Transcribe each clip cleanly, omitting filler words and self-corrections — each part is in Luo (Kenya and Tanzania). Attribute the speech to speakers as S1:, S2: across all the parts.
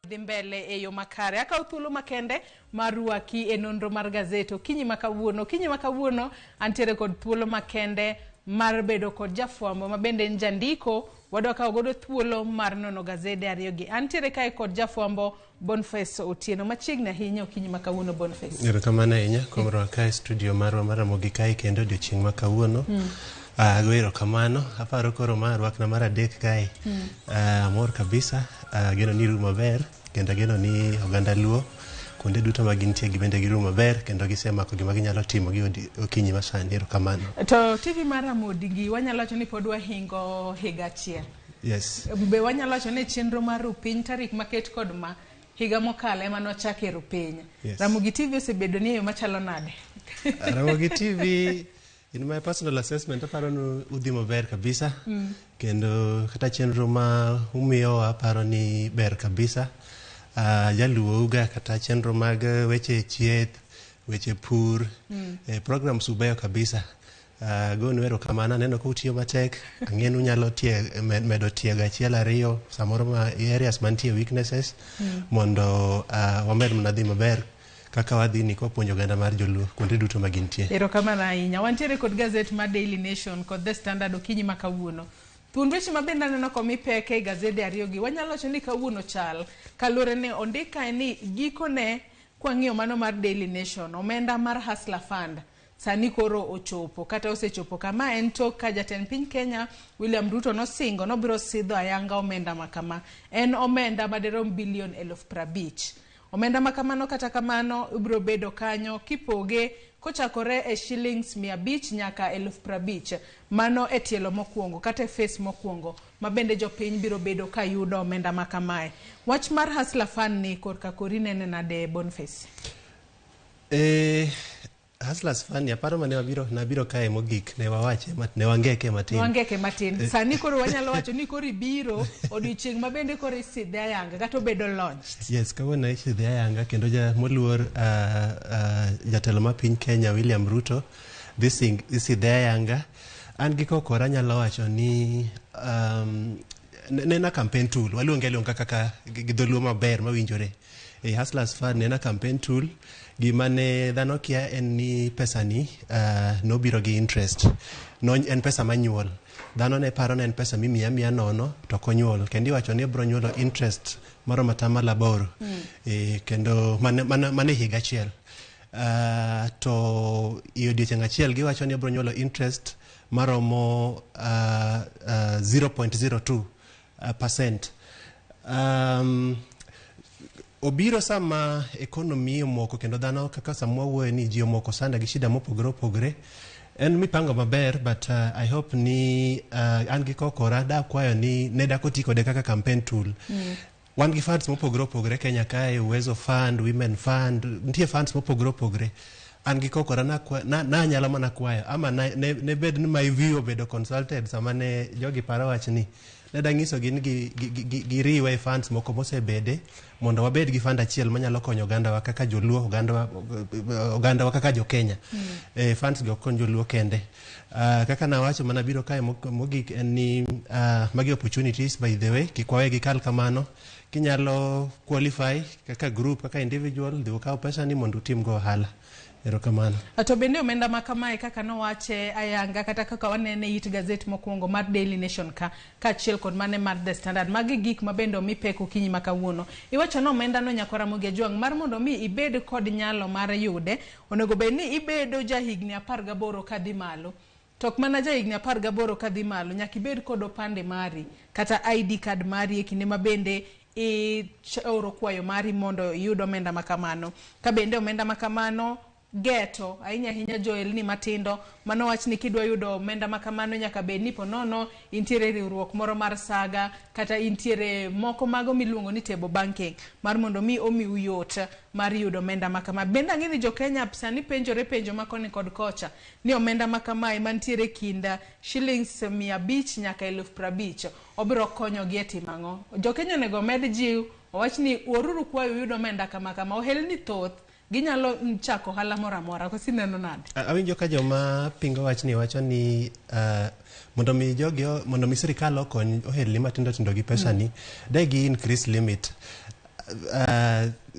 S1: Dhi mbele e yo makare. Akawo thuolo makende mar rwaki e nonro mar gazet okinyi ma kawuono. Okinyi ma kawuono antiere kod thuolo makende mar bedo kod jafwambo ma bende en jandiko. Wadwa kawo godo thuolo mar nono gazede ariyogi. Antiere kae kod jafwambo Boniface Otieno machiegni ahinya okinyi ma kawuono Boniface.
S2: Erokamano ahinya kuom rwaka e studio marwa mar Ramogi kae kendo odiochieng' ma kawuono. Ago erokamano. Aparo koro ma rwakna mar adek kae. Amor kabisa. Ageno ni iru maber kendo ageno ni oganda Luo kuonde duto ma gintie gibende giru maber kendo gisemako gima ginyalo timo gi okinyi ma sani. Erokamano.
S1: To TV mar Ramogi gi wanyalo wacho ni pod wahingo higa achiel.
S2: Yes.
S1: Be wanyalo wacho ni chenro mar ru piny tarik maket kod ma higa mokalo ema nochak e ru piny.
S2: Yes.
S1: Ramogi TV osebedo ni e yo machalo nade?
S2: Ramogi TV in my personal assessment aparo ni udhi maber kabisa kendo kata chenro ma umiyowa aparo ni ber kabisa. Jaluo uga kata chenro mag weche chieth, weche pur, programs ubeyo kabisa. Agonu erokamano, aneno ka utiyo matek, ang'e ni unyalo medo tiego achiel ariyo samoro ma areas mantie weaknesses mondo wamed mana dhi maber kaka wadhi ni kwapuonjo oganda mar joluo kuonde duto ma gintie.
S1: Erokamano ahinya. Wantiere kod gazet mar Daily Nation kod The Standard okinyi ma kawuono. Thuond weche ma bende aneno komi pek e gazede ariyogi wanyalo wacho ni kawuono chal kaluwore ni ondik kae ni gikone kwang'iyo mano mar Daily Nation omenda mar Hustler Fund sani koro ochopo kata osechopo kama en tok ka jatend piny Kenya William Ruto nosingo nobiro sidho ayanga omenda ma kama. En omenda madirom bilion 50,000. Omenda ma kamano kata kamano ibiro bedo kanyo kipoge kochakore e shillings 500 nyaka 50,000. Mano e tielo mokwongo kata e phase mokwongo ma bende jopiny biro bedo ka yudo omenda ma kamae. Wach mar Hustler Fund ni korka kori nene nade Boniface?
S2: Hustlers Fund ni aparo mane wabiro nabiro kae mogik ne wawache ne wangeke matin.
S1: Wangeke matin. Sani koro wanyalo wacho ni koro ibiro odiochieng' ma bende koro isidhe ayanga kata obedo launched.
S2: Yes, kawuono isidhe ayanga kendo ja moluor jatelo ma piny Kenya William Ruto dhi isidhe ayanga. An gi kokora anyalo wacho ni ne en a campaign tool, waluonge aluonga kaka gi dholuo maber mawinjore. E Hustlers Fund ne en a campaign tool. Gima ne dhano kia en ni pesa ni nobiro gi interest. No, en pesa manyuol. Dhano ne paro ni en pesa mimiya miya nono to ok onyuol. Kendo iwacho ni obiro nyuolo interest maromo atamalo 8. Kendo mane higa achiel. To e odiochieng' achiel giwacho ni obiro nyuolo interest maromo 0.02 percent. Obiro sama economy omoko kendo dhano kaka sama wawuoyo ni ji omoko sana gi shida mopogore opogore. En mipango maber but I hope ni an gi kokora dakwayo ni ne dak oti kode kaka campaign tool. Wan gi funds mopogore opogore Kenya kae, Uwezo Fund, Women Fund, nitie funds mopogore opogore. An gi kokora nanyalo mana kwayo ama ne bed ni my view obedo consulted sama ne jogi paro wachni. Ne danyisogi ni giriwe e funds moko mosebede mondo wabed gi fund achiel manyalo konyo ogandawa kaka joluo, ogandawa kaka jo Kenya. Funds gi ok kony joluo kende. Kaka nawacho mana biro kae mogik en ni magi opportunities by the way, kik wawe gikal kamano. Kinyalo qualify kaka group, kaka individual, dhi ukaw pesa ni mondo utim go ohala. Erokamano.
S1: To bende omenda ma kamae kaka nowache ayanga kata kaka wanene it gazet mokwongo mar Daily Nation ka kaachiel kod mane mar The Standard. Magi gik ma bende omi pek okinyi ma kawuono. Iwacho ni omenda no nyakwa Ramogi Ajwang' mar mondo mi ibed kod nyalo mar yude, onego bed ni ibedo ja higni 18 kadhi malo. To ok mana ja higni 18 kadhi malo, nyaka ibed kod opande mari kata ID card mari e kinde ma bende ioro kwayo mari mondo iyud omenda ma kamano. Ka bende omenda ma kamano geto ahinya ahinya joelni matindo mano wach ni kidwa yudo omenda ma kamano nyaka bed ni ponono intiere riwruok moro mar saga kata intiere moko mago miluongo ni table banking mar mondo mi omiu yot mar yudo omenda ma kama. Bende ang'e ni jo Kenya sani penjore penjo ma koni kod kocha ni omenda ma kamae mantiere kind shillings 500 nyaka 50,000 obiro konyogi e timo ang'o. Jo Kenya onego omed jiw owach ni oruru kwayo uyud omenda kama kama. Ohelni thoth ginyalo chako ohala moro amora. Koso ineno nade?
S2: Awinjo ka joma pingo wachni wacho ni mondo mi jogi mondo mi sirikal okony ohelni matindo tindo gi pesa ni de gi increase limit.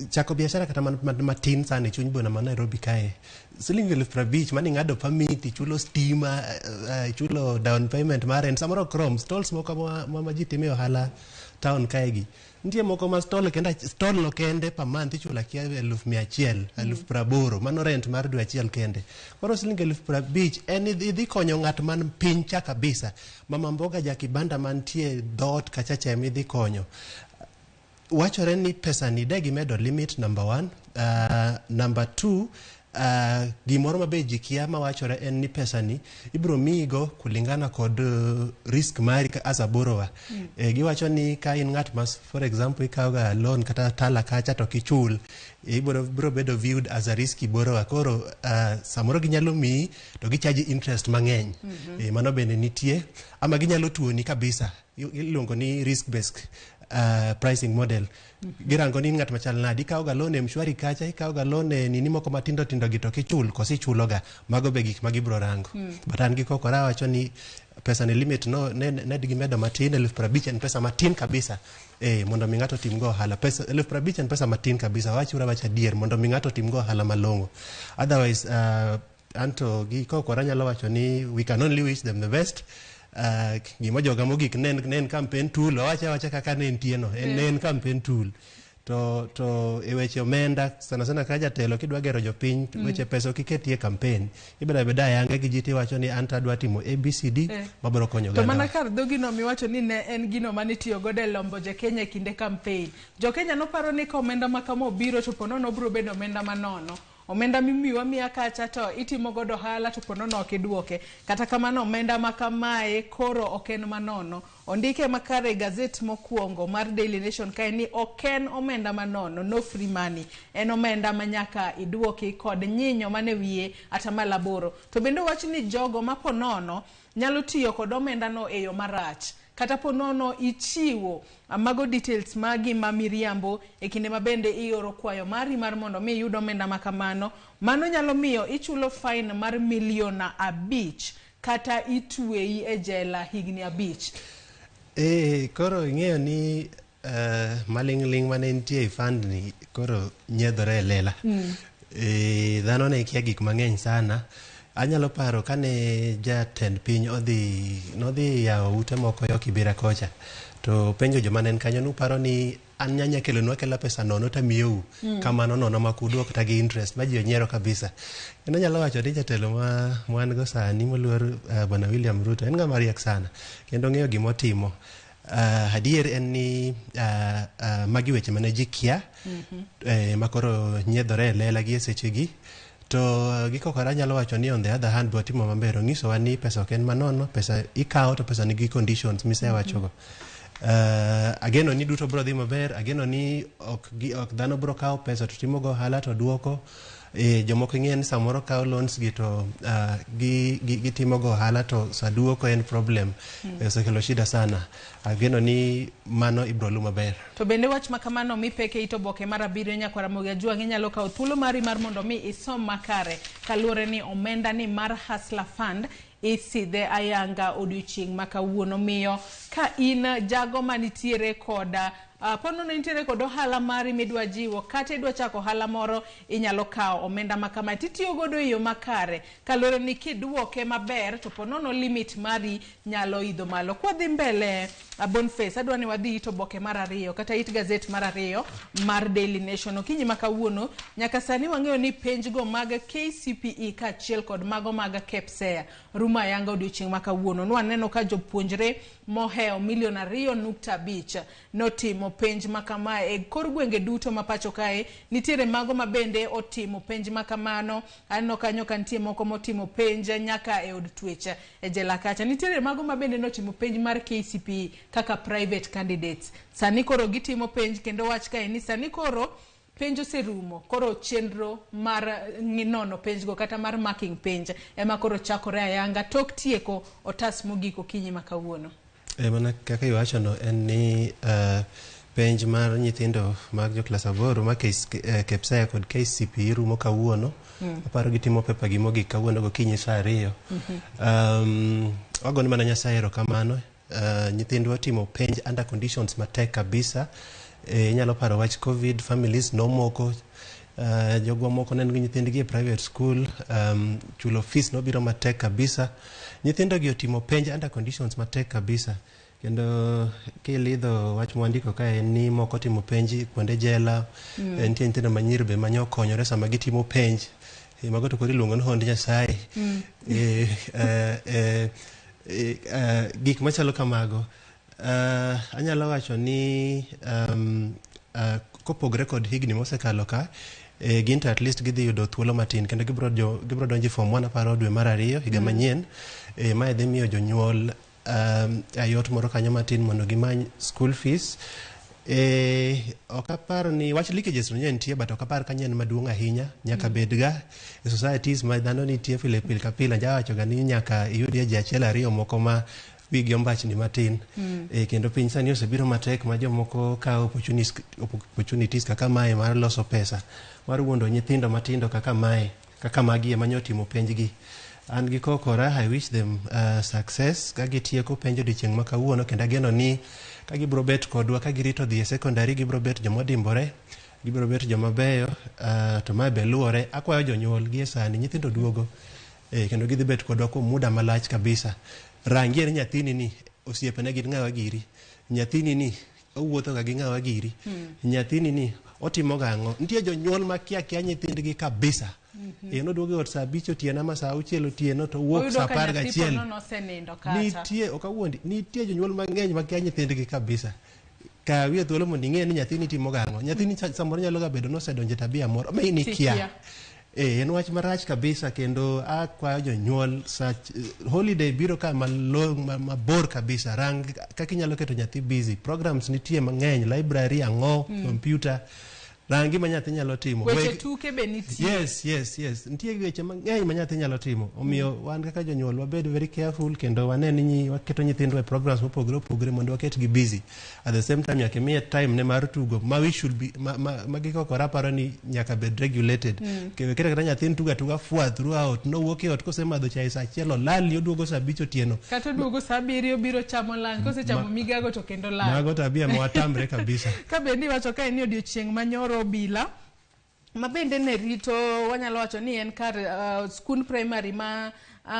S2: Chako biashara kata matin sana e chuny boma ma Nairobi kae, siling 50,000 mane ing'ado permit, ichulo stima, ichulo down payment mar rent, samoro ok rom. Stalls moko ma ji time ohala town kae gi nitie moko ma stall kende, stall no kende per month ichulo akia 100,000, 80,000, mano rent mar dwe achiel kende. Koro siling 50,000 en idhi konyo ng'at man piny cha kabisa, mama mboga, ja kibanda mantie dhoot kachacha ema idhi konyo. Wachore ni pesa ni de gimedo limit number one. Number two, gimoro mabe ji kia mawachore en ni pesa ni ibiro miyigo kulingana kod risk mari as a borrower. Giwacho ni ka in ng'at ma, for example, ikawo ga loan kata Tala kacha to kichul, ibiro biro bedo viewed as a risky borrower. Koro samoro ginyalo miyi to gichaji interest mang'eny. Mano bende nitie, ama ginyalo tuoni kabisa. Iluongo ni risk based pricing model. Girango ni in ng'at machal nade, ikawo ga loan e Mshwari kacha, ikawo ga loan e nini moko matindo tindo gi to kichul koso ichulo ga. Mago be gik ma gibiro rango. But an gi kokora wacho ni pesa ni limit no ne gimedo matin. 50,000 en pesa matin kabisa mondo mi ng'ato otim go ohala. Pesa 50,000 en pesa matin kabisa, wachura wach adier, mondo mi ng'ato otim go ohala malong'o. Otherwise, anto gi kokora nyalo wacho ni we can only wish them the best. Gima joga mogik ne en campaign tool, wawacha awacha kaka ne entie no, en ne en campaign tool. To e weche omenda sana sana ka jatelo kidwa gero jopiny, weche pesa ok iketie campaign, ibedo abeda ayanga gi ji tiwacho ni an to adwa timo ABCD mabiro konyo
S1: To mana
S2: oganda.
S1: Kar dhogino miwacho ni ne en gino manitiyo godo e lombo jokenya e kinde campaign, jokenya noparo ni ka omenda ma kama obiro to ponono obiro bedo omenda manono, omenda mimiwa miya kacha to itimo godo ohala to ponono ok iduoke. Kata kamano, omenda ma kamae koro ok en manono. Ondike makare e gazet mokwongo mar Daily Nation kae ni ok en omenda manono, no free money, en omenda ma nyaka iduoki kod nyinyo mane wiye 8%. To bende owach ni jogo ma ponono nyalo tiyo kod omenda no e yo marach, kata ponono ichiwo mago details magi ma miriambo e kinde ma bende ioro kwayo mari mar mondo mi iyud omenda ma kamano, mano nyalo miyo ichulo fine mar milion 5 kata itweyi e jela higni 5.
S2: Koro ing'eyo ni maling'ling' mane nitie e fund ni koro nyiedhore e lela. Dhano ne kia gik mang'eny sana. Anyalo paro kane jatend piny odhi nodhi yawo ute moko yo Kibera kocha, to penjo joma ne en kanyo, nuparo ni an nyanya kelonu akela pesa nono tamiyou kamano nono mak udwok kata gi interest, ma ji onyiero kabisa. Kendo anyalo wacho ni jatelo ma wan go sani moluor, Bwana William Ruto, en ng'ama riek sana kendo ong'eyo gimotimo. Adier en ni magi weche mane ji kia makoro nyiedhore e lela gi e sechegi. To gi kokora anyalo wacho ni on the other hand be otimo maber, onyisowa ni pesa ok en manono, pesa ikawo to pesa nigi conditions misewachogo. Ageno ni duto biro dhi maber, ageno ni ok dhano biro kawo pesa to timo go ohala to duoko. Jomoko ing'e ni samoro kawo loans gi to gitimo go ohala to sa duoko en problem. Osekelo shida sana. Ageno ni mano ibiro lu maber.
S1: To bende wach ma kamano mi pek e it oboke mar 7, nyakwar Ramogi Ajwang', inyalo kawo thuolo mari mar mondo mi isom makare kaluwore ni omenda ni mar Hustler Fund isidhe ayanga odiochieng' ma kawuono. Miyo ka in jago manitiere koda ponono intiere kod ohala mari midwa jiwo kata idwa chako ohala moro, inyalo kawo omenda ma kamae titiyo godo e yo makare kaluwore ni kiduoke maber to ponono limit mari nyalo idho malo. Kwadhi mbele, Boniface, adwa ni wadhi it oboke mar 2 kata it gazet mar 2 mar Daily Nation okinyi ma kawuono. Nyaka sani wang'eyo ni penj go mag KCPE kaachiel kod mago mag KPSEA rumo ayanga odiochieng' ma kawuono. Nwaneno ka jopuonjre mohewo milion 2.5 notimo penj ma kamae e kor gwenge duto ma pacho kae. Nitiere mago ma bende otimo penj ma kamano, aneno kanyo ka nitie moko motimo penj nyaka e od twech e jela kacha. Nitiere mago ma bende notimo penj mar KCPE kaka private candidates, sani koro gitimo penj. Kendo wach kae ni sani koro penj oserumo, koro chenro mar nono penjgo kata mar marking penj ema koro chakore ayanga tok tieko otas mogik okinyi ma kawuono.
S2: Mana kaka iwachono en ni penj mar nyithindo mag jo klas 8 ma KPSEA kod KCPE rumo kawuono. Aparo gitimo paper gi mogik kawuono gokinyi saa 2. Wagone mana Nyasaye erokamano. Nyithindwa otimo penj under conditions matek kabisa. Inyalo paro wach COVID, families nomoko, jogwa moko ne nigi nyithindgi e private school, chulo fees nobiro matek kabisa. Nyithindo gi otimo penj under conditions matek kabisa. Kendo kilidho wach mwandiko kae en ni moko timo penj kuonde jela, nitie nyithindo manyiri be manyo konyore sama gitimo penj. Mago to koro iluongo ni hond Nyasaye. Gik machalo kamago. Anyalo wacho ni kopogre kod higni mosekalo ka, gin to at least gidhi yudo thuolo matin kendo gibro donjo e form 1 aparo dwe mar ariyo higa manyien. Mae dhi miyo jonyuol ayot moro kanyo matin mondo gimany school fees. Ok apar ni wach leakages no nitie, but ok apar ka en maduong' ahinya. Nyaka bed ga e societies ma dhano nitie pile pile ka pile. Ajawacho ga ni nyaka iyudie ji achiel ariyo moko ma wigi ombachni matin. Kendo piny sani osebiro matek ma jomoko kawo opportunities kaka mae mar loso pesa, mar wuondo nyithindo matindo kaka mae, kaka magi ema nyo timo penjgi. An gi kokora, I wish them success ka gitieko penj odiochieng' ma kawuono, kendo ageno ni ka gibro bet kodwa ka girito dhi e secondary, gibro bet jomodimbore, gibro bet joma beyo. To mae be luwore, akwayo jonyuol gi e sani nyithindo duogo, kendo gidhi bet kodwa kuom muda malach kabisa. Rangie ni nyathini ni osiepene gin ng'awa giri, nyathini ni owuotho ga gi ng'awa giri, nyathini ni otimo ga ang'o. Nitie jonyuol ma kia kia nyithindgi kabisa. Noduogo e ot saa 5 otieno ama saa 6 otieno to wuok saa 11. Nitie, ok awuondi, nitie jonyuol mang'eny ma kia nyithindgi kabisa. Kawie thuolo mondo ing'e ni nyathini timo ga ang'o. Nyathini samoro nyalo ga bedo nosedonjo e tabia moro ma in ikia. En wach marach kabisa, kendo akwayo jonyuol sa holiday biro ka mabor kabisa. Rang kaka inyalo keto nyathi busy. Programs nitie mang'eny, library ang'o, computer. Rang gima nyathi nyalo timo.
S1: Weche tuke be nitie.
S2: Yes. Nitie weche mang'eny ma nyathi nyalo timo. Omiyo wan kaka jonyuol wabed very careful kendo wane ni waketo nyithindwa e programs mopogore opogore mondo waketgi busy. At the same time nyaka imiye time ne mar tugo ma we should be ma gikokore aparo ni nyaka bed regulated. Keto kata nyathini tugo atuga fwa throughout. Nowuok e ot kosemadho chai saa 1 olali oduogo saa 5 otieno.
S1: Kata oduogo saa 7 obiro chamo lunch, kosechamo migago to kendo lal.
S2: Mago tabia ma watamre kabisa.
S1: Ka bende iwacho kae ni odiochieng' manyoro obila ma bende ne rito, wanyalo wacho ni en kar skund primary ma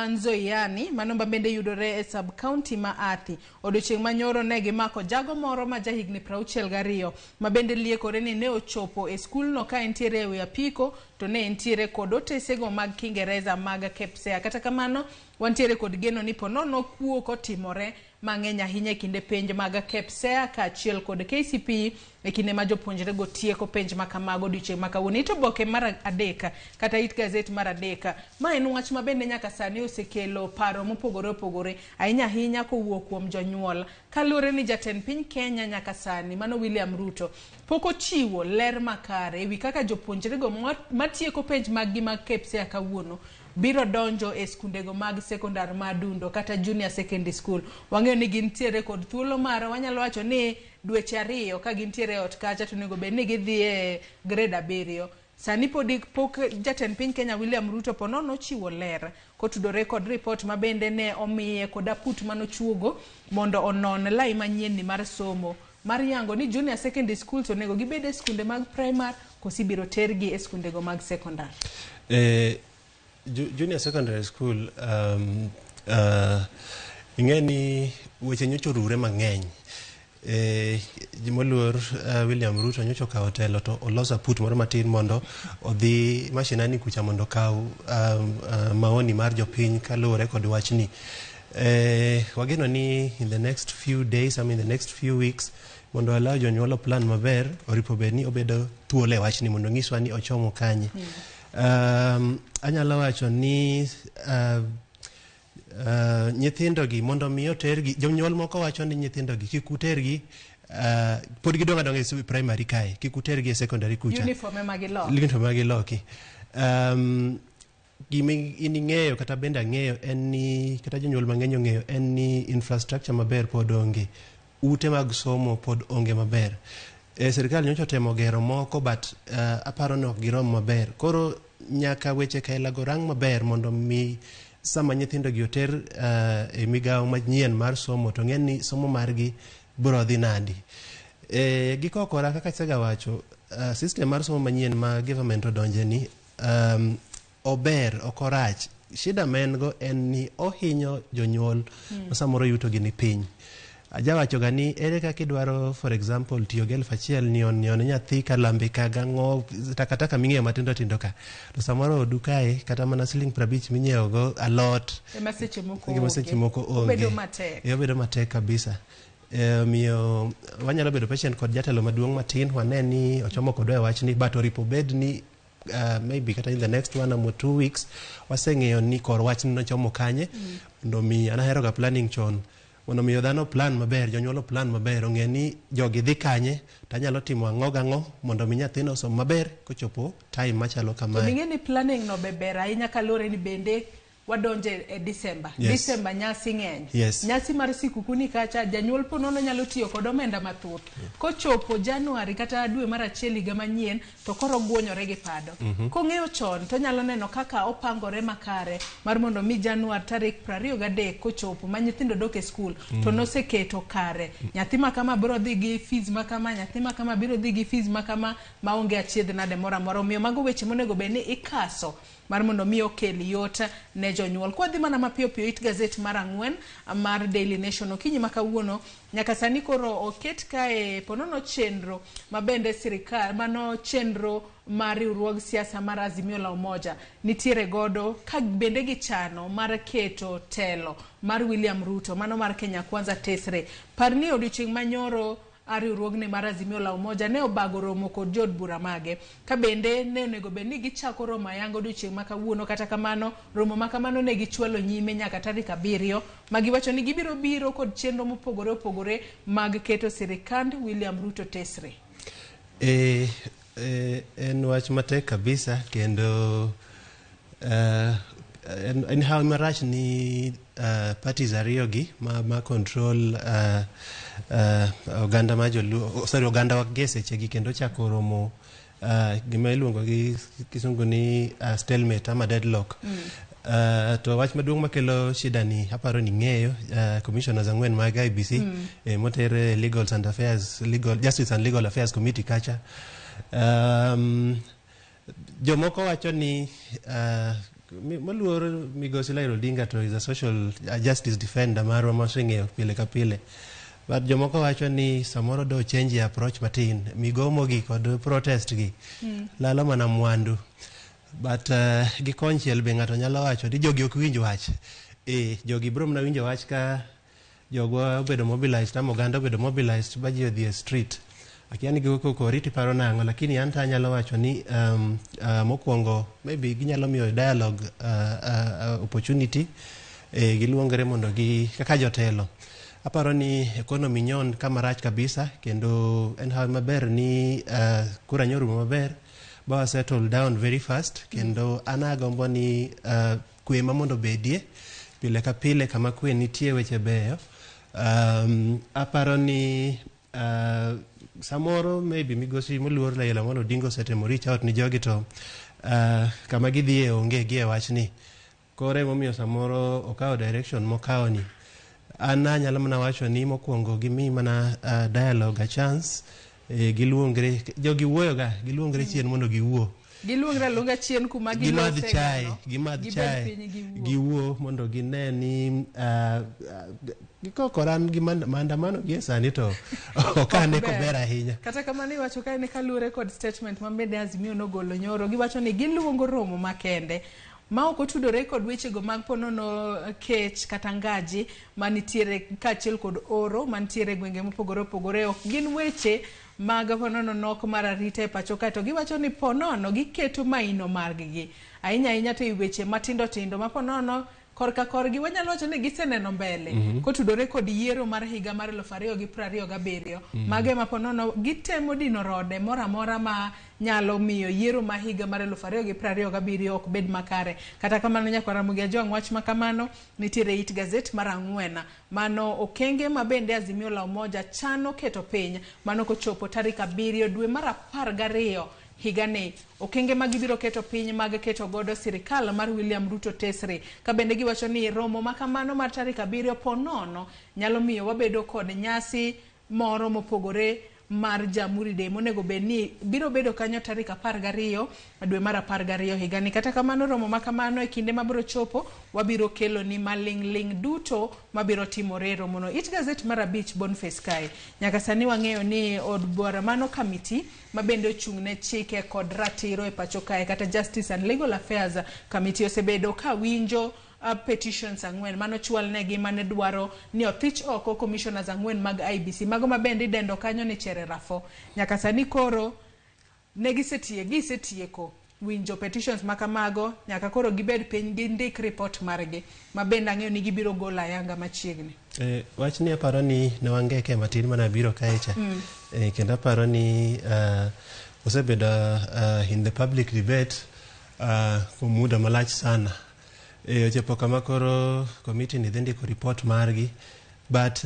S1: Nzoiani, mano ma bende yudore e sub county ma Athi. Odiochieng' manyoro ne gimako jago moro ma jahigni 62 ma bende liekore ni ne ochopo e skulno ka entiere e wi apiko to ne entiere kod otesego mag Kiingereza mag KPSEA. Kata kamano, wantiere kod geno ni ponono kuo kotimore mang'eny ahinya e kinde penj mag KPSEA kaachiel kod KCPE e kinde ma jopuonjrego tieko penj ma kamago odiochieng' ma kawuono. It oboke mar 3 kata it gazet mar 3, ma en wach ma bende nyaka sani osekelo paro mopogore opogore ahinya ahinya kowuok kuom jonyuol. Kaluwore ni jatend piny Kenya nyaka sani mano William Ruto pok ochiwo ler makare ewi kaka jopuonjrego matieko penj mag gi mag KPSEA kawuono biro donjo e skundego mag sekondar ma Adundo kata junior secondary school. Wang'eyo ni gintiere kod thuolo mar wanyalo wacho ni dweche 2 ka gintiere e ot kacha to onego bed ni gidhi e grade 7. Sani podi pok jatend piny Kenya William Ruto ponono ochiwo ler kotudore kod ripot ma bende ne omiye kod aput manochuogo mondo onon lai manyien ni mar somo mar yango ni junior secondary schools onego gibed e skunde mag primary koso ibiro tergi e skundego mag sekondar.
S2: Junior secondary school, ing'e ni weche nyocha orure mang'eny. Moluor William Ruto nyocha okawo telo to oloso aput moro matin mondo odhi mashinani kucha mondo okaw maoni mar jopiny kaluwore kod wachni. Wageno ni in the next few days, I mean the next few weeks, mondo allow jonyuol plan maber, oripo bed ni obedo thuolo e wachni mondo nyiswa ni ochomo kanye. Anyalo wacho ni nyithindogi mondo mi otergi, jonyuol moko wacho ni nyithindogi kik utergi, pod gidong' adong'a e primary kae, kik utergi e secondary kucha.
S1: Uniform ema giloki.
S2: Uniform ema giloki. Gima in ing'eyo kata bende ang'eyo en ni kata jonyuol mang'eny ong'eyo en ni infrastructure maber pod onge. Ute mag somo pod onge maber. Sirikal nyocha otemo gero moko but aparo ni ok girom maber. Koro nyaka weche kailago rang maber mondo mi sama nyithindo gi oter e migawo manyien mar somo to ng'e ni somo margi biro dhi nadi. Gikokora kaka asegawacho, system mar somo manyien ma government odonje ni ober, ok orach. Shida ma en go en ni ohinyo jonyuol ma samoro yuto gi ni piny. Ajawacho ga ni ere kaka idwaro, for example, tiyo gi 1000 nyiewo ne nyathi kalambe ka gang'o, takataka ming'iewo matindo tindo ka, to samoro odu kae kata mana siling 50 minyiewo go alot
S1: ema seche moko
S2: ema seche moko onge.
S1: Obedo matek.
S2: E, obedo matek kabisa. Omiyo wanyalo bedo patient kod jatelo maduong' matin, wane ni ochomo kodwa e wachni, but oripo bed ni maybe kata in the next 1 or 2 weeks waseng'eyo ni kor wachni nochomo kanye, mondo mi an ahero ga planning chon, mondo miyo dhano plan maber, jonyuol plan maber, ong'e ni jogi dhi kanye to anyalo timo ang'o gang'o mondo mi nyathino osom maber kochopo time machalo
S1: To
S2: kamae.
S1: ming'e ni planning no be ber ahinya kaluwore ni bende wadonje e December. December nyasi ng'eny. Nyasi mar sikuku ni kacha janyuol po nono nyalo tiyo kod omenda mathoth. Kochopo January kata dwe mar achiel higa manyien to koro ogwonyore gi pado. Kong'eyo chon to onyalo neno kaka opangore makare mar mondo mi Januar tarik 23 kochopo ma nyithindo dok e skul to noseketo kare. Nyathi ma kama biro dhi gi fees ma kama, nyathi ma kama biro dhi gi fees ma kama maonge achiedh nade moro amora. Omiyo mago weche monego bed ni ikaso mar mondo mi okel yot ne jonyuol. Kwadhi mana mapiyo piyo it gazet mar ang'wen mar Daily Nation okinyi ma kawuono, nyaka sani koro oket kae ponono chenro ma bende sirikal, mano chenro mar riwruog siasa mar Azimio la Umoja nitiere godo ka bende gichano mar keto telo mar William Ruto mano mar Kenya Kwanza tesre. Par ni odiochieng' manyoro riwruogni mar Azimio la Umoja ne obago romo kod jood bura mage ka bende ne onego bed ni gichako romo ayanga odiochieng' ma kawuono. Kata kamano, romo ma kamano ne gichwalo nyime nyaka tarik 7, ma giwacho ni gibiro biro kod chenro mopogore opogore mag keto sirikand William Ruto tesre.
S2: E, en wach matek kabisa kendo en hawi marach ni parties ariyo gi ma control oganda ma joluo, sorry, oganda wa gie sechegi kendo chako romo gima iluongo gi kisungu ni stalemate ama deadlock. To wach maduong' makelo shida ni aparo ni ng'eyo commissioners ang'wen mag IEBC moter e Legal and Affairs, Legal Justice and Legal Affairs Committee kacha. Jomoko wacho ni moluor migosi Raila Odinga to is a social justice defender marwa moseng'eyo pile ka pile, but jomoko wacho ni samoro do change approach matin, migomo gi kod protest gi lalo mana mwandu. But gi konchiel be ng'ato nyalo wacho ni jogi ok winj wach. Jogi biro mana winjo wach ka jogwa obedo mobilized ama oganda obedo mobilized ba ji odhi e street. Akia ni gigo kori tiparo nang'o, lakini an to anyalo wacho ni mokwongo maybe ginyalo miyo dialogue opportunity, giluongre mondo gi kaka jotelo. Aparo ni economy nyon kama rach kabisa kendo en hawi maber ni kura nyorumo maber ba wa settle down very fast, kendo an agombo ni kwe ma mondo obedie pile ka pile. Kama kwe nitie, weche beyo. Aparo ni samoro maybe migosi moluor Raila Amolo Odinga osetemo reach out ni jogi to kama gidhiye onge gi e wachni. Koro emomiyo samoro okawo direction mokawo ni. An anyalo mana wacho ni mokwongo gimi mana dialogue a chance, giluongre, jogi wuoyo ga, giluongre chien mondo giwuo.
S1: Giluongre aluonga chien kuma
S2: gimadh
S1: gilose
S2: chai
S1: gano,
S2: gimadh
S1: gibed
S2: chai
S1: piny giwuo.
S2: Giwuo mondo gine ni gikokoran gi maandamano gie sani to ok ane kober ahinya.
S1: Kata kamano, iwacho kae ni kaluwore kod statement ma bende Azimio nogolo nyoro, giwacho ni giluongo romo makende ma ok otudore kod wechego mag ponono kech kata ngaji manitiere kaachiel kod oro mantiere e gwenge mopogore opogore. Ok gin weche mag ponono nok mar arita e pacho kae, to giwacho ni ponono giketo maino margi ahinya ahinya to e weche matindo tindo ma ponono korka korgi wanyalo wacho ni giseneno mbele kotudore kod yiero mar higa mar 2027. Mago ema ponono gitemo dino rode moro amora ma nyalo miyo yiero ma higa mar 2027 ok bed makare. Kata kamano, nyakwar Ramogi Ajwang', wach ma kamano nitiere it gazet mar ang'wen, mano okenge ma bende Azimio la Umoja chano keto piny mano kochopo tarik 7 dwe mar 12 higani, okenge ma gibiro keto piny mag keto godo sirikal mar William Ruto tesre, ka bende giwacho ni romo ma kamano mar tarik 7 po nono nyalo miyo wabedo kod nyasi moro mopogore. mar Jamhuri Day monego bed ni biro bedo kanyo tarik 12 dwe mar 12 higani. Kata kamano romo ma kamano e kinde mabiro chopo wabiro kelo ni maling'ling' duto mabiro timore e romono. It gazet mar 5 Boniface kae. Nyaka sani wang'eyo ni od bura mano kamiti ma bende ochung' ne chike kod ratiro e pacho kae kata Justice and Legal Affairs Committee osebedo ka winjo petitions 4 mano chwal negi mane dwaro ni othich oko commissioners 4 mag IEBC mago ma bende idendo kanyo ni Cherera 4. Nyaka sani koro ne gisetieko winjo petitions makamago, nyaka koro gibed piny gindik report margi ma bende ang'eyo ni gibiro golo ayanga machiegni.
S2: Wachni aparo ni ne wangeke matin mana biro kae cha. Kendo aparo ni osebedo in the public debate kuom muda malach sana. Ochopo kama koro committee ni dhi ndiko report margi, but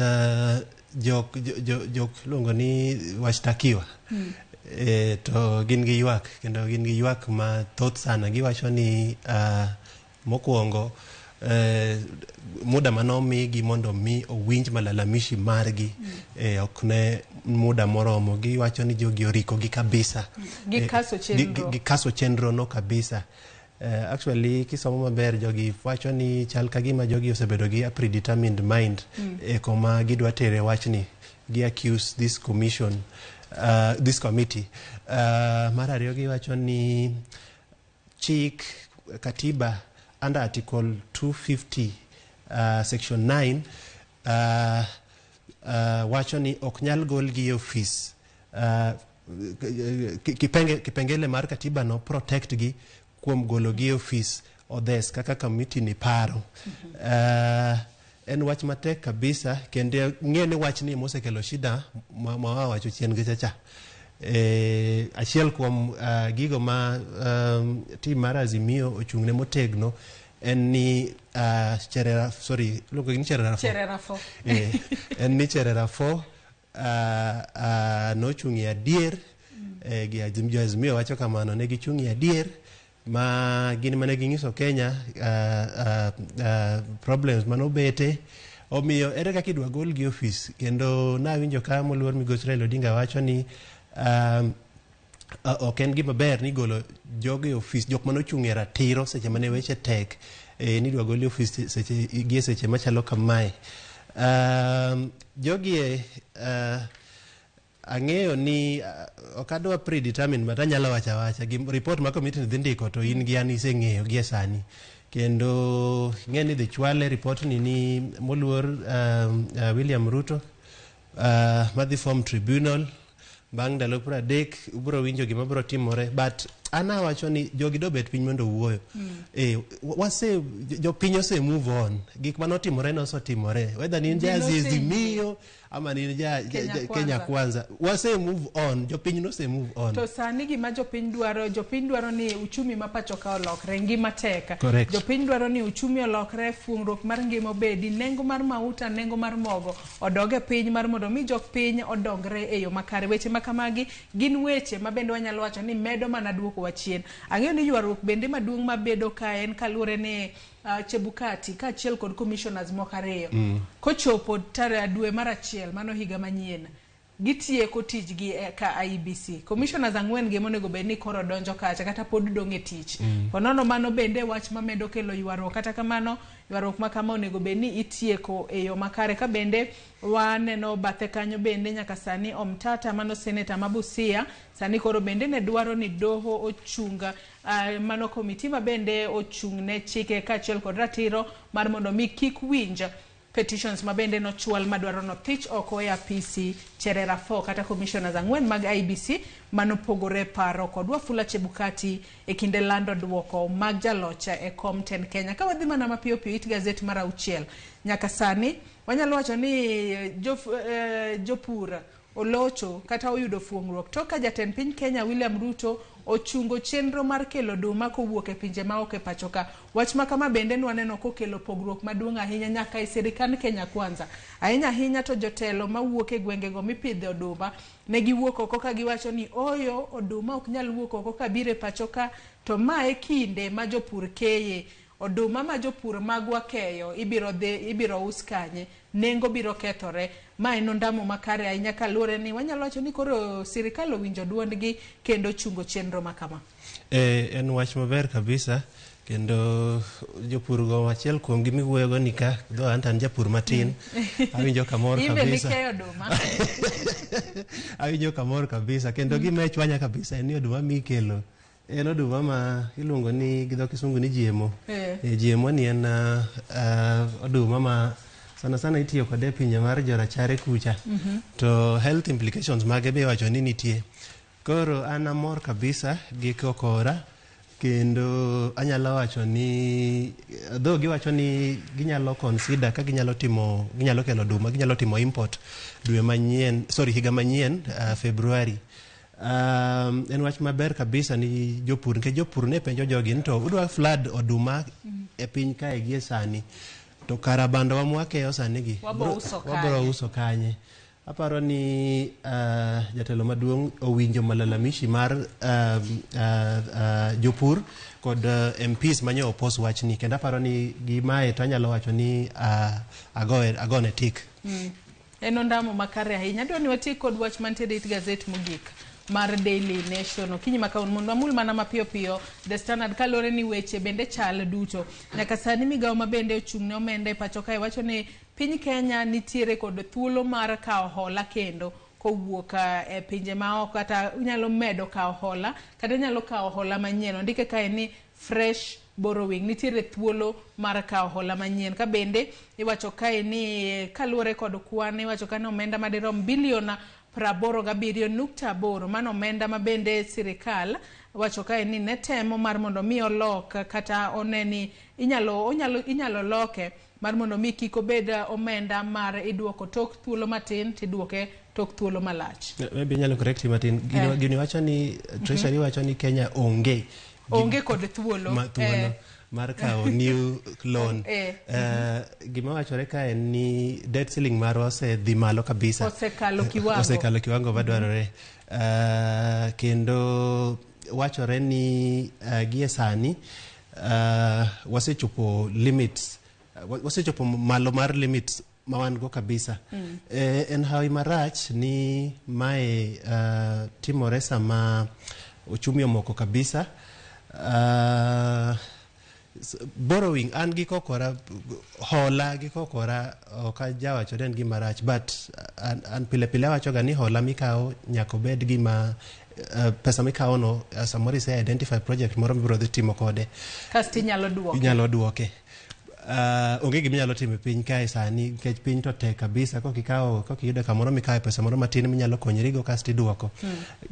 S2: jok, jok, jok luongo ni washtakiwa to gin gi ywak, kendo gin gi ywak mathoth sana. Giwacho ni mokwongo muda manomigi mondo mi owinj malalamishi margi ok ne muda moromo. Giwacho ni jogi orikogi kabisa.
S1: Gikaso chenro.
S2: Gikaso chenro no kabisa. Actually kisomo maber, jogi wacho ni chal ka gima jogi osebedo gi a predetermined mind koma gidwa tere wachni. Gi accuse this commission, this committee. Mar ariyo, giwacho ni chik katiba under article 250 section 9 wacho ni ok nyal golgi e ofis. Kipengele mar katiba no protect gi kuom gologi e ofis odhes kaka committee ni paro. En wach matek kabisa, kendo ng'e ni wachni mosekelo shida ma wawacho chien gi chacha. Achiel kuom gigo ma team mar Azimio ochung'ne motegno en ni Cherera, sorry, iluongo ni Cherera 4.
S1: Cherera 4.
S2: En ni Cherera 4 nochung' e adier. Gi jo Azimio wacho kamano, ne gichung' e adier ma gin mane ging'iso Kenya problems manobete. Omiyo ere kaka idwa gol gi ofis? Kendo nawinjo ka moluor migosi Raila Odinga wacho ni ok en gima ber ni golo jogo e ofis, jok manochung' e ratiro seche mane weche tek, ni idwa gol e ofis seche gi e seche machalo kamae. Jogi ang'eyo ni ok adwa predetermine, but anyalo wacho awacha gi report ma committee dhi ndiko, to in gi an iseng'eyo gi e sani, kendo ing'e ni dhi chwale report ni moluor William Ruto madhi form tribunal bang' ndalo 30. Ubiro winjo gima biro timore, but an awacho ni jogi dobet piny mondo owuoyo. Wase jopiny ose move on, gik manotimore nosetimore, whether ni in ja Azimio ama ni in ja
S1: Kenya
S2: ja Kenya Kwanza, wase move on, jopiny nose move on.
S1: To sani gima jopiny dwaro, jopiny dwaro ni uchumi ma pacho ka olokre, ngima tek.
S2: Correct.
S1: Jopiny dwaro ni uchumi olokre, fuongruok mar ngima obedi, nengo mar mauta, nengo mar mogo odog e piny mar mondo mi jok piny odongre e yo makare. Weche ma kamagi gin weche ma bende wanyalo wacho ni medo mana duoko wa chien. Ang'eyo ni ywaruok bende maduong' mabedo ka en kaluwore ni Chebukati kaachiel kod commissioners moko 2 kochopo tarehe dwe mar 1 mano higa manyien gitieko tijgi ka IEBC. Commissioners 4 gi monego bed ni koro donjo kacha kata pod dong' e tich. Ponono mano bende wach mamedo kelo ywaruok. Kata kamano ywaruok ma kama onego bed ni itieko e yo makare. Ka bende waneno bathe kanyo bende nyaka sani Omtata mano seneta ma Busia sani koro bende ne dwaro ni doho ochung mano komiti ma bende ochung' ne chike kaachiel kod ratiro mar mondo mi kik winj petitions ma bende nochwal madwaro nothich oko e apisi Cherera 4 kata commissioners 4 mag IEBC manopogore paro kod Wafula Chebukati e kinde lando duoko mag jaloch e kom tend Kenya. Ka wadhi mana mapiyo piyo it gazet mar 6, nyaka sani wanyalo wacho ni jopur olocho kata oyudo fuong'ruok tok ka jatend piny Kenya William Ruto ochungo chenro mar kelo oduma kowuok e pinje maoko e pacho ka. Wach ma kama bende nwaneno kokelo pogruok maduong' ahinya nyaka e sirikand Kenya Kwanza. Ahinya ahinya to jotelo mawuok e gwengego mipidhe oduma ne giwuok oko ka giwacho ni oyo oduma ok nyal wuok oko kabiro e pacho ka, to ma e kinde ma jopur keye. Oduma ma jopur magwa keyo ibiro dhi ibiro us kanye, nengo biro kethore. Ma en ondamo makare ahinya kaluwore ni wanyalo wacho ni koro sirikal owinjo duondgi kendo chungo chenro ma kama.
S2: En wach maber kabisa kendo jopur go achiel kuom gi miwuoyogo ni ka dho an to an japur matin awinjo kamor
S1: In be
S2: kabisa
S1: nikeyo oduma.
S2: Awinjo kamor kabisa kendo gima chwanya kabisa en ni oduma mikelo en oduma ma iluongo ni gi dho kisungu ni GMO. GMO ni en oduma ma sana sana itiyo kode e pinje mar jorachare kucha to health implications mage be iwacho ni nitie. Koro an amor kabisa gi kokora kendo anyalo wacho ni though giwacho ni ginyalo consider ka ginyalo timo ginyalo kelo oduma ginyalo timo import dwe manyien sorry higa manyien February. En wach maber kabisa ni jopur nikech jopur ne penjo jogi ni to udwa flood oduma e piny kae gie sani to kara bandowa mwakeyo sani gi
S1: Wabo uso
S2: wabro
S1: kanye?
S2: Uso kanye? Aparo ni jatelo maduong' owinjo malalamishi mar jopur kod MPs manyo oppose wachni kendo aparo ni gimae to anyalo wacho ni agone tik.
S1: En ondamo makare ahinya. Adwa ni watiek kod wach mantiere e it gazet mogik mar Daily Nation. Okinyi ma kawuono mondo wamul mana mapiyo piyo The Standard kaluwore ni weche bende chal duto. Nyaka sani migawo ma bende ochung' ne omenda e pacho kae wacho ni piny Kenya nitiere kod thuolo mar kawo hola kendo kowuok e pinje maoko kata nyalo medo kawo hola kata nyalo kawo hola manyien. Ondike kae ni fresh borrowing nitiere thuolo mar kawo hola manyien. Ka bende iwacho kae ni kaluwore kod kwan iwacho ka ni omenda madirom bilion 87.8 mano omenda ma bende sirikal wacho kae ni ne temo mar mondo mi olok kata one ni inyalo loke mar mondo mi kik obed omenda mar iduoko tok thuolo matin tiduoke tok thuolo malach.
S2: Maybe inyalo correct matin. Gini wacho ni Treasury wacho ni Kenya onge
S1: onge kod thuolo
S2: ma, thuolo mar kawo new loan. Gima wachore ka en ni debt ceiling marwa osedhi malo kabisa.
S1: Osekalo kiwango.
S2: Osekalo kiwango madwarore. Kendo wachore ni gie sani wasechopo limits wasechopo malo mar limits ma wan go kabisa. En hawi marach ni mae timore sama uchumi omoko kabisa. Borrowing an gi kokora hola gi kokora ok ajawacho ni en gima rach but an pile pile awacho ga ni hola mikawo nyaka obed gima pesa mikawo no samoro ise identify project moro mibiro dhi timo kode
S1: kasto inyalo duoke.
S2: Inyalo duoke. Onge gima inyalo timo e piny kae sani nikech piny to tek kabisa kokikawo kokiyudo kamoro mikawe pesa moro matin minyalo konyorigo kasto iduoko.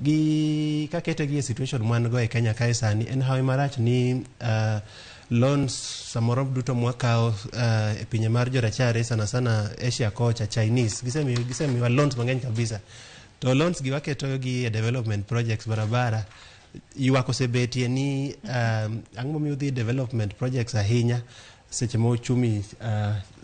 S2: Gi kakete gi e situation mwan go e Kenya kae sani en hawi marach ni loans samoro duto mwakawo e pinje mar jorachare sana sana Asia kocha Chinese gisemiwa loans mang'eny kabisa to loans gi waketo gi e development projects barabara ywak osebetie ni ang'o momiyo udhi development projects ahinya seche ma uchumi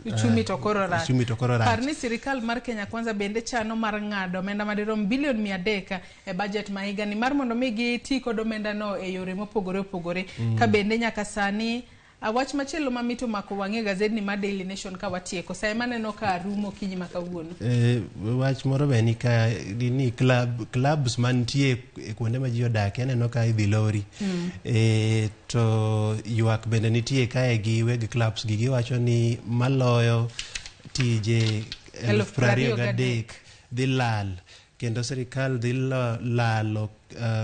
S1: Uchumi to koro rach.
S2: Uchumi to koro rach.
S1: Par ni sirikal mar Kenya Kwanza bende chano mar ng'ado omenda madirom bilion 300 e budget ma higani mar mondo mi giti kod omenda no e yore mopogore opogore. Ka bende nyaka sani wach machielo ma mit omako wang'e gazedni mar Daily Nation ka watieko sa ema aneno ka rumo okinyi ma kawuono.
S2: Wach moro be ni ka ni clubs mantie e kuonde ma ji odakie aneno ka idhi lori. To ywak bende nitie kae gi weg clubs gi giwacho ni maloyo tije 23,000 dhi lal kendo sirikal dhi lalo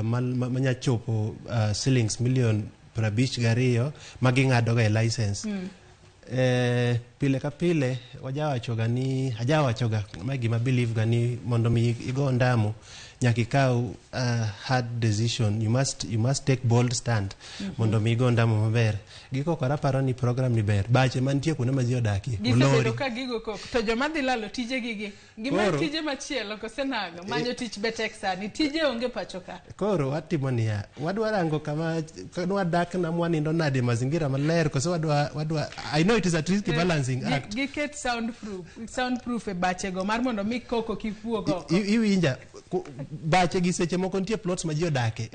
S2: manya chopo shillings million 52 ma ging'ado ga e license. Pile ka pile wajawachoga ni ajawachoga ma gima believe ga ni mondo mi igo ondamo nyaka ikaw hard decision you must take bold stand mondo mi igo ondamo maber gikokora aparo ni program ni ber bache mantie kuonde ma ji odakie
S1: Gisebedo
S2: olori
S1: ka gigo koko to joma dhi lalo tije gi gimany tije machielo kose nang'o manyo tich be tek sani tije onge pacho ka.
S2: Koro watimo niya wadwa rango kama nwadak na mwanindo nade mazingira maler kose wadwa I know it is a tricky balancing. Housing Act.
S1: Giket sound proof e bachego mar mondo mi koko kik wuog oko.
S2: Iwinja, bache gi seche moko nitie plots ma ji odake.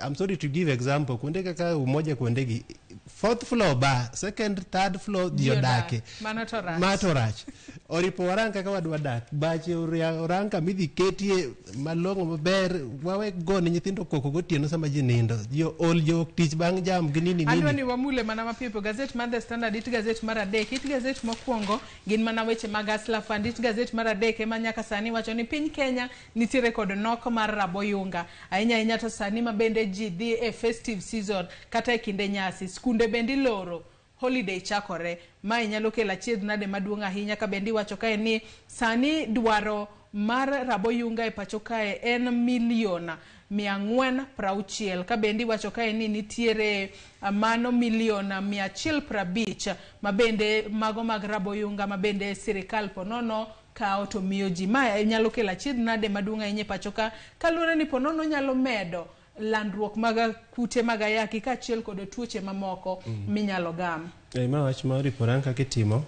S2: I'm sorry to give example, kuonde kaka Umoja, kuonde gi fourth floor ba second, third floor ji
S1: Ji odak.
S2: odake.
S1: Mano to rach.
S2: Ma to rach. Oripo warang kaka wadwa dak bache orang kamidhi ketie malong'o maber, wawe gone nyithindo koko gotieno sama ji nindo, ji ol, jowuok tich bang' jam gi nini.
S1: Adwa
S2: Nini.
S1: ni wamule mana mapiyo piyo gazet mar The Standard, it gazet mar adek. It gazet mokwongo gin mana weche mag Hustler Fund. It gazet mar adek ema nyaka sani wacho ni piny Kenya nitiere kod nok mar raboyunga ahinya ahinya, to sani ma bende ji dhi e festive season kata e kinde nyasi, skunde bende iloro, holiday chakore, mae nyalo kelo achiedh nade maduong' ahinya. Ka bende iwacho kae ni sani dwaro mar raboyunga e pacho kae en milion 460, ka bende iwacho kae ni nitiere mano milion 150 ma bende mago mag raboyunga ma bende sirikal ponono kawo to miyo ji. Mae nyalo kelo achiedh nade maduong' ahinya e pacho ka, kaluwore ni ponono nyalo medo landruok mag kute mag ayaki kaachiel kod tuoche mamoko minyalo gam.
S2: Ma wach ma oripo rang kaka itimo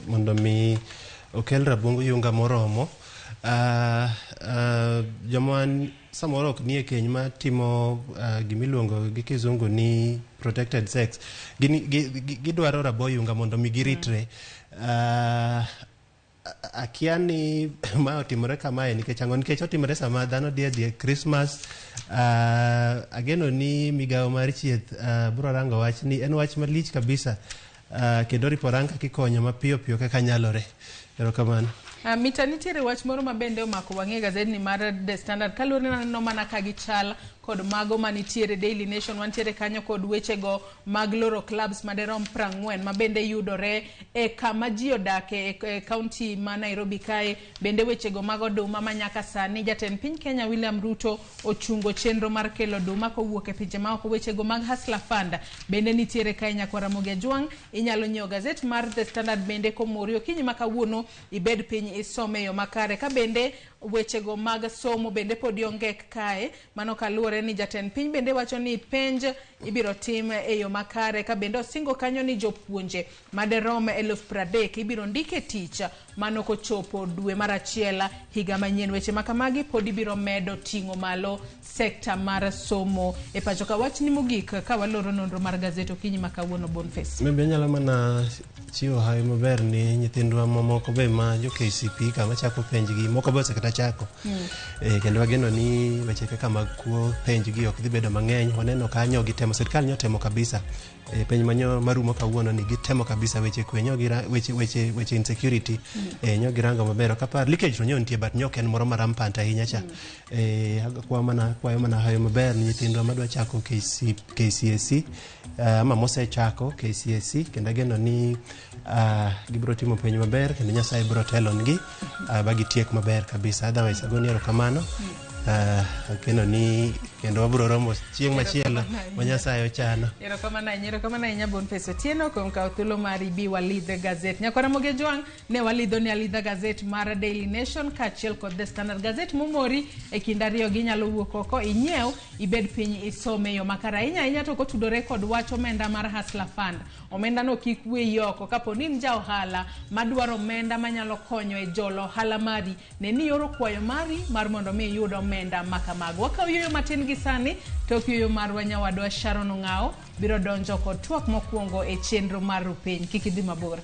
S2: mondo mi okel rabuong yunga moromo. Joma samoro ok nie keny matimo gimiluongo gi kizungu ni protected sex, gidwaro rabo yunga mondo mi giritre. Akia ni ma otimore kamae nikech ang'o, nikech otimore sama dhano dhi adhi e Christmas. Ageno ni migawo mar chieth biro rango wach ni en wach malich kabisa, kendo ripo rang kaka ikonyo mapiyo piyo kaka nyalore. Erokamano.
S1: Mita nitiere wach moro ma bende omako wang'e e gazetni mar The Standard, kaluwore ni aneno mana ka gichal kod mago manitiere Daily Nation. Wantiere kanyo kod wechego mag loro clubs maderom 40 ma bende yudore e kama ji odake e kaunti ma Nairobi kae. Bende wechego mag oduma ma nyaka sani jatend piny Kenya William Ruto ochungo chenro mar kelo oduma kowuok e pinje maoko. Wechego mag Hustler Fund bende nitiere kae. Nyakwar Ramogi Ajwang', inyalo nyiewo gazet mar The Standard bende komori okinyi ma kawuono, ibed piny isome e yo makare. Ka bende wechego mag somo bende pod ongek kae, mano kaluwore ni jatend piny bende wacho ni penj ibiro tim e yo makare, ka bende osingo kanyo ni jopuonje maderom 30,000 ibiro ndik e tich mano kochopo dwe mar achiel higa manyien. Weche ma kamagi pod ibiro medo ting'o malo sekta mar somo e pacho ka. Wachni mogik ka waloro nonro mar gazet okinyi ma kawuono, Boniface.
S2: Maybe anyalo mana chiwo hawi maber ni nyithindwa mamoko be ma jo KCPE kama chako penjgi, moko be osekata chako. Kendo wageno ni weche kaka mag kuo penjgi ok dhi bedo mang'eny. Waneno kanyo gitemo, sirikal nyotemo kabisa penj manyo marumo kawuono ni gitemo kabisa weche kwe nyo gira, weche insecurity nyo girango maber. Ok apar leakage to nyo nitie, but nyo ok en moro ma rampant ahinya cha. Akwayo mana hawi maber ni nyithindwa madwa chako KCSE ama mosechako KCSE, kendo ageno ni gibiro timo penj maber kendo Nyasaye biro telonegi ba gitiek maber kabisa. Otherwise agoni erokamano. Ageno ni kendo wabiro romo chieng' machielo ma Nyasaye ochano.
S1: Erokamano ahinya, erokamano ahinya Boniface Otieno kuom kawo thuolo mari bi walidhe gazet. Nyakwar Ramogi Ajwang', ne walidho ni alidha gazet mar Daily Nation kaachiel kod The Standard. Gazet momori e kind ariyo gi nyalo wuok oko inyiew, ibed piny isome e yo makare ahinya ahinya, to kotudore kod wach omenda mar Hustler Fund. Omenda no kik weyi oko. Kapo ni in ja ohala madwaro omenda manyalo konyo e jolo ohala mari, ne ni ioro kwayo mari mar mondo mi iyud omenda ma kamago. Wakawo yueyo matin gi sani, tok yueyo marwa nyawadwa Sharon Ong'awo biro donjo kod twak mokwongo e chenro mar Rupiny. Kik idhi mabor.